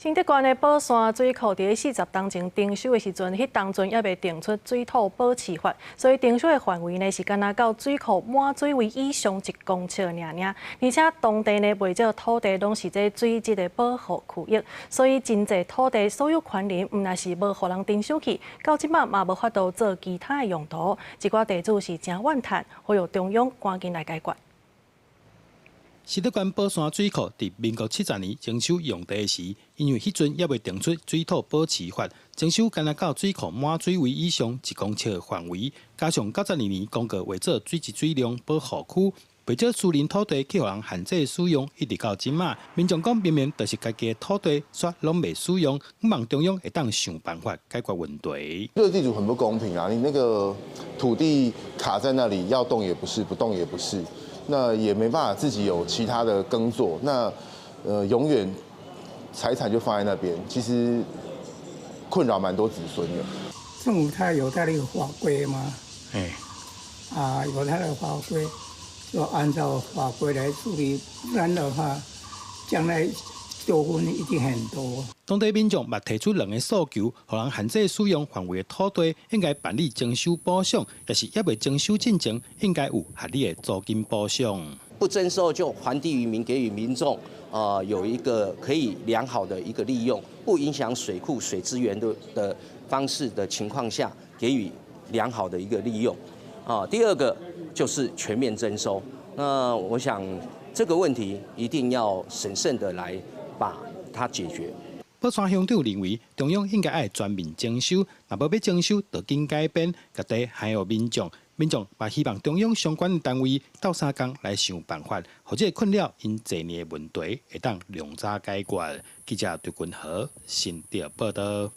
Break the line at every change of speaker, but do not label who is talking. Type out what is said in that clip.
新竹縣的寶山水庫佇40冬前徵收的時陣，彼當陣猶未定出水土保持法，所以徵收的範圍呢是干焦到水庫滿水位以上1公尺爾爾，而且當地呢袂少土地攏是這水質的保護區域，所以真濟土地所有權人毋但是無予人徵收去，到這擺嘛無法度做其他的用途，一寡地主是誠怨嘆，呼籲中央趕緊來解決。
新竹縣寶山水庫佇民國70年徵收用地時，因為彼陣猶未定出水土保持法，徵收干焦到水庫滿水位以上1公尺範圍，加上92年公告劃做水質水量保護區，袂少私人土地去予人限制使用，一直到這馬，民眾講明明就是家己的土地，卻攏袂使用，希望中央會當想辦法解決問題。
對地主很不公平啊！你那個土地卡在那裡，要動也不是，不動也不是。那也沒辦法自己有其他的耕作，那永遠財產就放在那邊，其實困擾蠻多子孫的。
政府他有他的法規嗎？哎，啊，有他的法規，就按照法規來處理，不然的話，將來糾紛一定很多。
當地民眾嘛提出兩个訴求，予人限制使用範圍的土地應該辦理徵收補償，抑是猶未徵收進前應該有合理的租金補償。
不徵收就還地於民，給予民眾有一個可以良好的一個利用，不影響水庫水資源的方式的情況下，給予良好的一個利用。啊，第二個就是全面徵收。那我想這個問題一定要審慎的來把它解決。
寶山鄉長認為，中央應該愛全面徵收，若無欲徵收，就緊改編，共地還予民眾。民眾嘛希望中央相關單位鬥相共來想辦法，予這个困擾𪜶濟年的問題會當量早解決。記者張君和新竹報道。